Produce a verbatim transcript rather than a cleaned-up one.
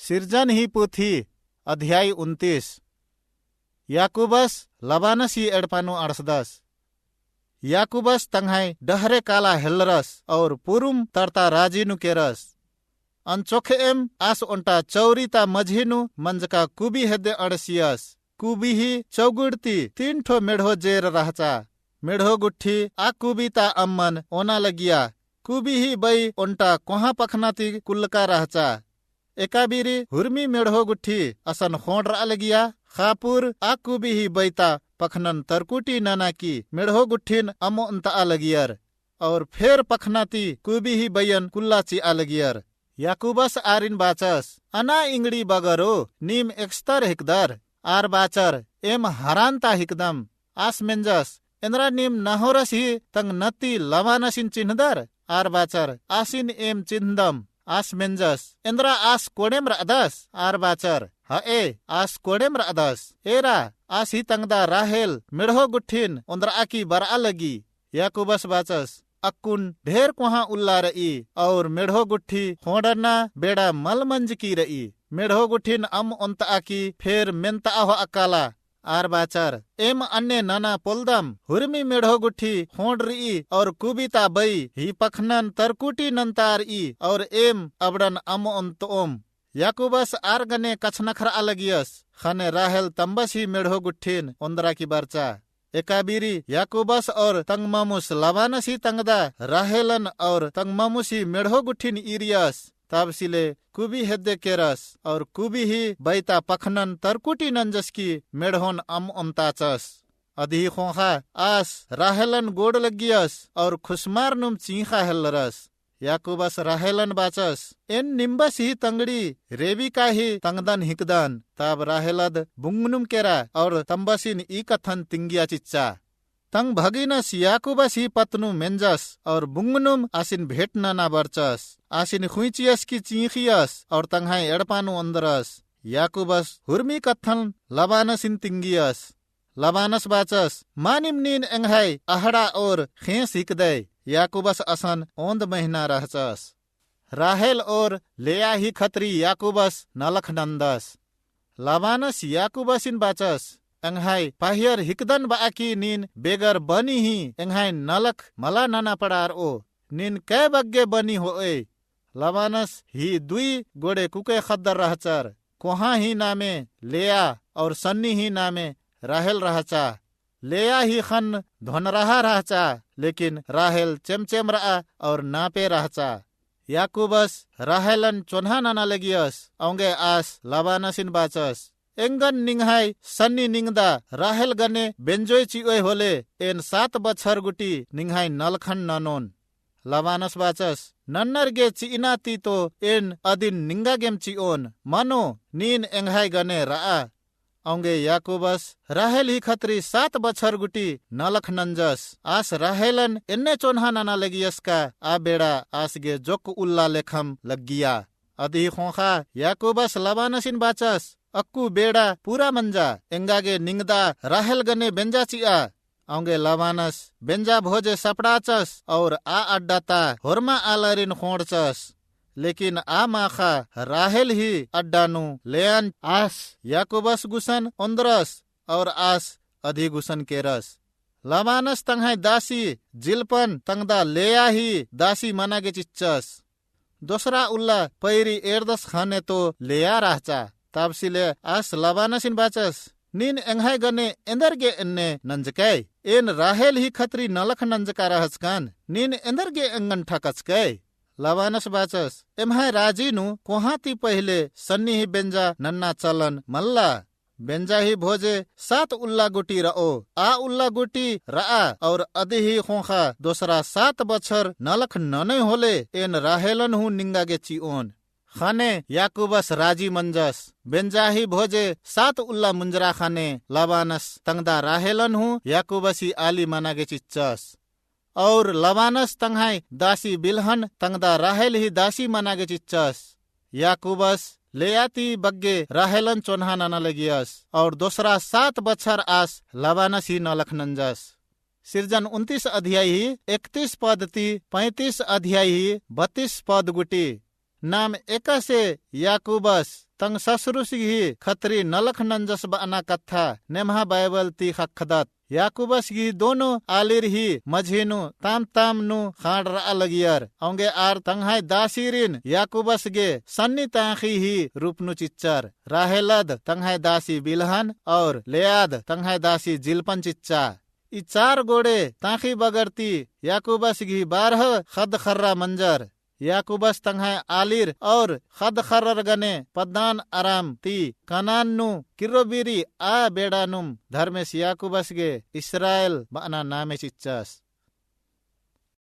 सिरजन ही पुथी, अध्याय उन्तीस। याकूबस लबानस ही एड़पा नू अंड़सदस। याकूबस तंग्है डहरे काला हेलरस और पुरुम तरता राजी नू केरस। अनचोखएम आस ओन्टा चौरी ता मझी नू मंजका कुबी हेद्दे अंड़सियस। कुबी ही चौगुड़ ती तीन ठो मेढ़ो जेर रहचा। मेढ़ो गुट्ठी आ कुबी ता अम्मन ओना लगिया। कुबी ही बई ओन्टा कोहाँ पखना ती कुल्लका रहचा। एका बीरी हुरमी मेढ़ो गुट्ठी असन ख़ोंड़रआ लगिया। ख़ापुर आ कुबी ही बई ता पखनन तरकुटी नना की मेढ़ो गुट्ठिन अम्म ओन्तआ लगियर। और फेर पखना ती कुबी ही बइयन कुल्ला चिआ लगियर। याकूबस आरिन बाचस, अना इंगड़ी बगरो, नीम एकस्तर हिकदर? आर बाचर, एम हरान ता हिकदम। आस मेंजस, एन्दरा नीम नहोरस ही तंग नती लबानसिन चिन्हदर? आर बाचर, आसिन एम चिन्हदम। आस मेंजस, एन्दरा आस कोड़ेम रअदस? आर बाचर, हए, आस कोड़ेम रअदस। एरा, आस ही तंगदा राहेल मेढ़ो गुट्ठिन ओन्दरआ की बरआ लगी। याकूबस बाचस, अक्कुन ढेर कोहाँ उल्ला रई, और मेढ़ो गुट्ठी ख़ोंड़रना बेड़ा मल मंजकी रई। मेढ़ो गुट्ठिन अम्म ओन्तआ की फेर मेन्तआ होआ काला। आर बाचर, एम अन्ने नना पोलदम, हुरमी मेढ़ो गुट्ठी ख़ोंड़रई और कुबी ता बई ही पखनन तरकुटी नन्तारई और एम अबड़न अम्म ओन्तओम। याकूबस आर गने कछनखरआ लगियस, ख़ने राहेल तम्बस ही मेढ़ो गुट्ठिन ओन्दरा की बरचा। एका बीरी याकूबस और तंग ममुस लबानस ही तंगदा राहेलन और तंग ममुस ही मेढ़ो गुट्ठिन ईरियस। तब सिले कुबी हेद्दे केरस और कुबी ही बई ता पखनन तरकुटी नंजस की मेढ़ोन अम्म ओन्ताचस। अदही ख़ोख़ा आस राहेलन गोड़ लग्गियस और खुसमार नुम चींख़ा हेलरस। याकूबस राहेलन बाचस, एन निम्बस ही तंगड़ी रेबिका ही तंगदन हिकदन। तब राहेलद बुंगनुम केरा और तम्बसिन ई कत्थन तिंगिया चिच्चा। तंग भगिनस याकूबस ही पत्त नू मेंजस और बुंगनुम आसिन भेंट नना बरचस। आसिन ख़ुइचियस की चींख़ियस और तंग्है एड़पा नू ओन्दरस। याकूबस हुरमी कत्थन लबानसिन तिंगियस। लबानस बाचस, मानिम नीन एंग्है अहड़ा और ख़ेंस हिकदय। याकूबस असन ओन्द महिना रहचस। राहेल और लेया ही खतरी याकूबस नलख नन्दस। लबानस याकूबसिन बाचस, एंग्है पहियर हिकदन बआ की नीन बेगर बनी ही एंग्है नलख मला नना पड़ारओ। नीन कै बग्गे बनी होओय? लबानस ही दुई गोड़े कुके ख़द्दर रहचर। कोहाँ ही नामे लेया और सन्नी ही नामे राहेल रहचा। लेया ही ख़न्न धोनरहा रहचा, लेकिन राहेल चेमचेमरआ और नापे रहचा। याकूबस राहेलन चोन्हा नना लगियस, औंगे आस लबानसिन बाचस, एंगन निंग्है सन्नी निंगदा राहेल गने बेंजोय चिओय होले, एन सात बछर गुटी निंग्है नलखन ननोन। लबानस बाचस, नन्नर गे चिअना ती तो एन अदिन निंगा गेम चिओन, मनो नीन एंग्है गने रआ। औंगे याकूबस राहेल ही खतरी सात बछर गुटी नलख नंजस। आस राहेलन एन्ने चोन्हा नना लगियस का आ बेड़ा आस गे जोक उल्ला लेखम लग्गिया। अदही ख़ोख़ा याकूबस लबानसिन बाचस, अक्कु बेड़ा पूरा मंजा, एंगा गे निंगदा राहेल गने बेंजा चिआ। औंगे लबानस बेंजा भोजे सपड़ाचस और आ अड्डा ता होरमा आलारिन ख़ोंड़चस। लेकिन आ माख़ा राहेल ही अड्डा नू लेयान आस याकूबस गुसन ओन्द्रस और आस अदही गुसन केरस। लबानस तंग्है दासी जिलपन तंगदा लेया ही दासी मना गे चिच्चस। दोसरा उल्ला पैरी एरदस ख़ने तो लेया रहचा। तब सिले आस लबानसिन बाचस, नीन एंग्है गने एन्देरगे एन्ने नंजकय? एन राहेल ही खतरी नलख नंजका रहचकन, नीन एन्देरगे एंगन ठकचकय? लबानस बाचस, एम्है राजी नू कोहाँ ती पहिले सन्नी ही बेंजा नन्ना चलन मल्ला। बेंजा ही भोजे सात उल्ला गुटी रओ। आ उल्ला गुटी रआ और अदही ख़ोख़ा दोसरा सात बछर नलख ननोय होले एन राहेलन हूँ निंगा गे चिओन। ख़ने याकूबस राजी मंजस। बेंजा ही भोजे सात उल्ला मुंजरा ख़ने लबानस तंगदा राहेलन हूँ याकूबस ही आली मना गे चिच्चस। और लबानस तंग्है दासी बिलहन तंगदा राहेल ही दासी मना गे चिच्चस। याकूबस लेया ती बग्गे राहेलन चोन्हा नना लगियस और दोसरा सात बछर आस लबानस ही नलख नंजस। सिरजन उन्तीस अध्याय ही इकतीस पद ती पैंतीस अध्याय ही बत्तीस पद गुटी। नाम एकासे याकूबस तंग ससुरुस गही खतरी नलख नंजस बअना कत्था नेम्हा बाइबल ती ख़क्खदत। याकूबस गही दोनों आलिर ही मझी नू ताम-ताम नू ख़ांड़ रआ लगियर। औंगे आर तंग्है दासीरिन याकूबस गे सन्नी तांख़ी ही रूप नू चिच्चर। राहेलद तंग्है दासी बिल्हन और लेआद तंग्है दासी जिल्पन चिच्चा। ई चार गोड़े तांख़ी बगर ती याकूबस गही बारह ख़द्द ख़र्रा मंजर। याकूबस तंग्है आलिर और ख़द्द ख़र्रर गने पद्दान अराम ती कनान नू किर्रो बीरी आ बेड़ा नुम धर्मेस याकूबस गे इस्राएल बअना नामे चिच्चस।